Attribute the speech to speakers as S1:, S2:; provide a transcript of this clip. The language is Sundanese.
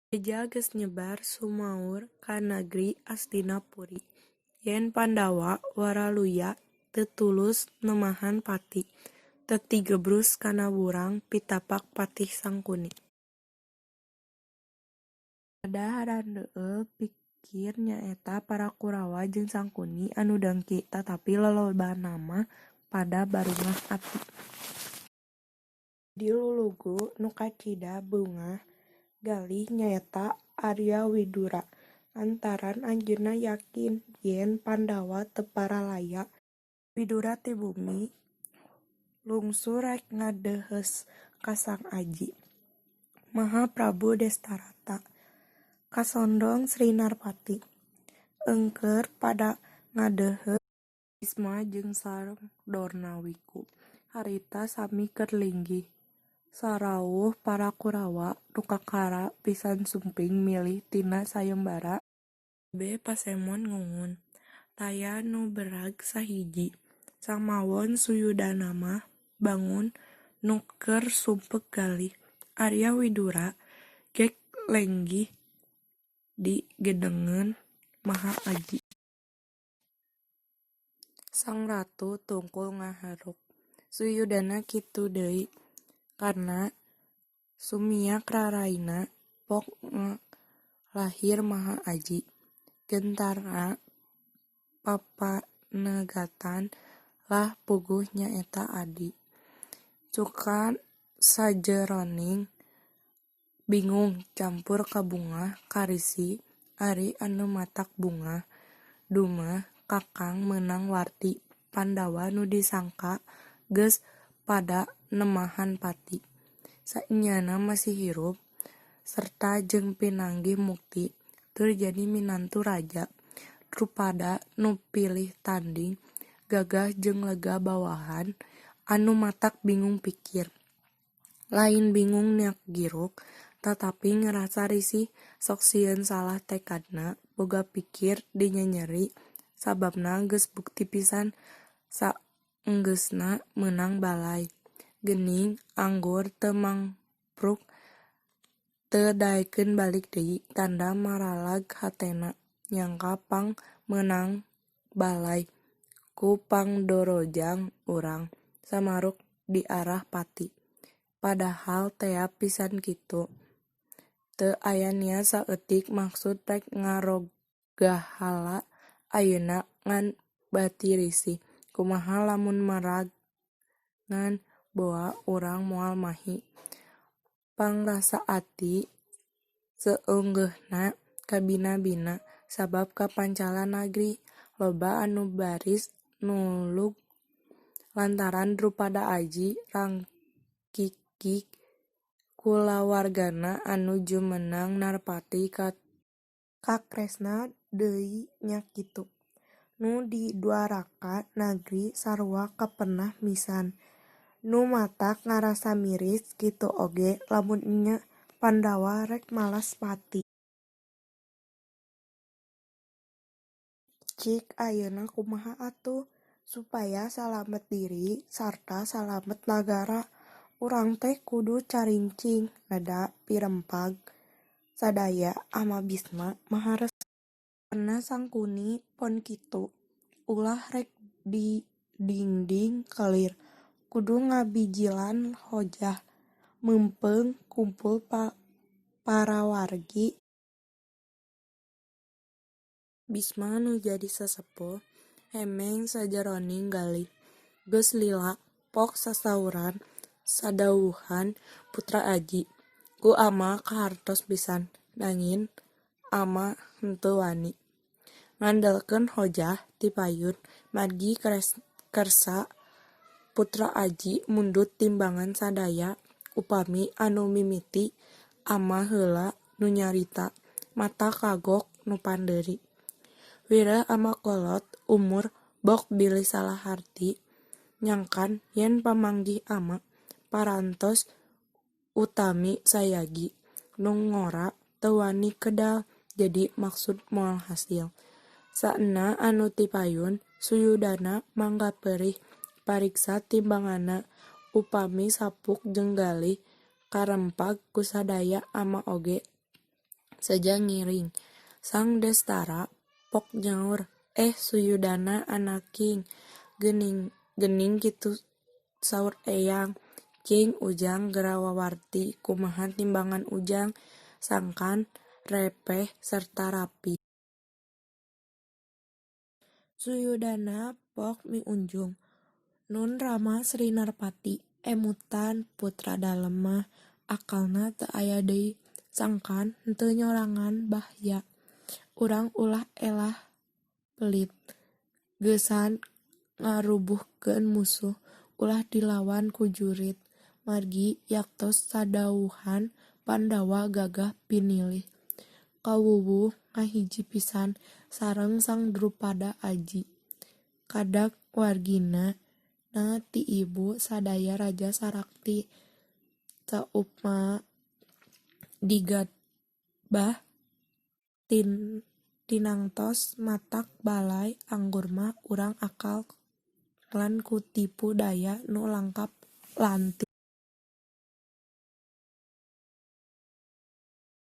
S1: Beja geus nyebar sumaur ka nagri Astina Puri Yen Pandawa waraluya teu tulus nemahan pati Teu tigebrus kana burang pitapak Patih Sangkuni. Pada harandeueul pikir nyaeta para Kurawa jeung Sangkuni anu dengki tatapi lolobana mah pada barungah ati. Jadi lulugu nu kacida bungah galih nyaeta Arya Widura lantaran anjeunna yakin yen Pandawa teu paralaya. Widura ti bumi lungsur rek ngadeheus ka sang aji, Maha Prabu Destarata kasondong Sri Narpati. Eungkeur pada ngadeheus. Bisma jeung Sang Dorna Wiku harita sami keur linggih. Sarawuh para Kurawa nu kakara pisan sumping milih tina sayembara. Kabeh pasemon ngungun, taya nu berag sahiji. Samawon Suyudana mah bangun nu keur sumpek galih. Arya Widura gek lenggih di gendengeun maha aji. Sang ratu tungkul ngaharuk. Suyudana kitu deui. Karna sumiak raraina pok ngalahir maha aji. Gentarna papanegatan lah puguh nyaeta adi. Suka sajeroning bingung campur kabungah karisi ari anu matak bungah dumeh kakang meunang warti Pandawa nu disangka geus pada nemahan pati. Saenyana masih hirup sarta jeung pinanggih mukti tur jadi minantu raja. Drupada nu pilih tanding gagah jeung lega bawahan anu matak bingung pikir. Lain bingung niak giruk tatapi ngarasa risih sok sieun salah tekadna boga pikir dinyenyeri sababna geus bukti pisan saenggeusna meunang balai. Geuning anggur teu mangpruk teu daekeun balik deui tanda maralag hatena nyangka pang meunang balai ku pangdorojang urang samaruk diarah pati. Padahal tea pisan kitu. Teu aya niat saeutik maksud rek ngarogahala ayeuna ngan bati risih kumaha lamun merag ngan boa urang moal mahi. Pangrasa ati seunggeuhna kabina-bina sabab ka pancala nagri loba anu baris nulug lantaran Drupada aji rangkikik kulawargana anu jumeneng Narpati ka Kresna deui nya kitu. Nu di Dwaraka nagri sarua kapenah misan. Nu matak ngarasa miris kitu oge lamun enya Pandawa rek malas pati. Cik ayeuna kumaha atuh supaya salamet diri sarta salamet nagara urang teh kudu carincing neda pirempag sadaya Ama Bisma maha resi. Karna Sangkuni pon kitu ulah rek didingding kelir kudu ngabijilan hojah meungpeung kumpul parawargi. Bisma nu jadi sasepuh hemeng sajeroning galih geus lila pok sasauran sadawuhan putra aji ku ama kahartos pisan nanging ama henteu wani ngandelkeun hojah ti payun margi kersa putra aji mundut timbangan sadaya upami anu mimiti ama heula nu nyarita matak kagok nu pandeuri. Wireh ama kolot umur bok bilih salah harti nyangkan yen pamanggih ama parantos utami sayagi nu ngora teu wani kedal jadi maksud moal hasil. Saena anu ti payun Suyudana mangga perih pariksa timbanganna upami sapuk jeung galih karempag ku sadaya ama oge Seja ngiring. Sang Destara pok nyaur, "Eh, Suyudana anaking, geuning kitu saur Eyang. Cing Ujang gera wawarti kumaha timbangan Ujang sangkan repeh sarta rapi." Suyudana pok miunjung, "Nun Rama Sri Narpati, emutan putra dalem mah akalna teu aya deui sangkan henteu nyorangan bahya. Urang ulah elah pelit. Geusan ngarubuhkeun musuh ulah dilawan ku jurit margi yaktos sadauhan Pandawa gagah pinilih. Kawuwuh ngahiji pisan sareng Sang Drupada aji. Kadag wargina na ti ibu sadaya raja sarakti. Saupama digadbah tinangtos matak balai anggur mah urang akalan ku tipu daya nu langkap lanti.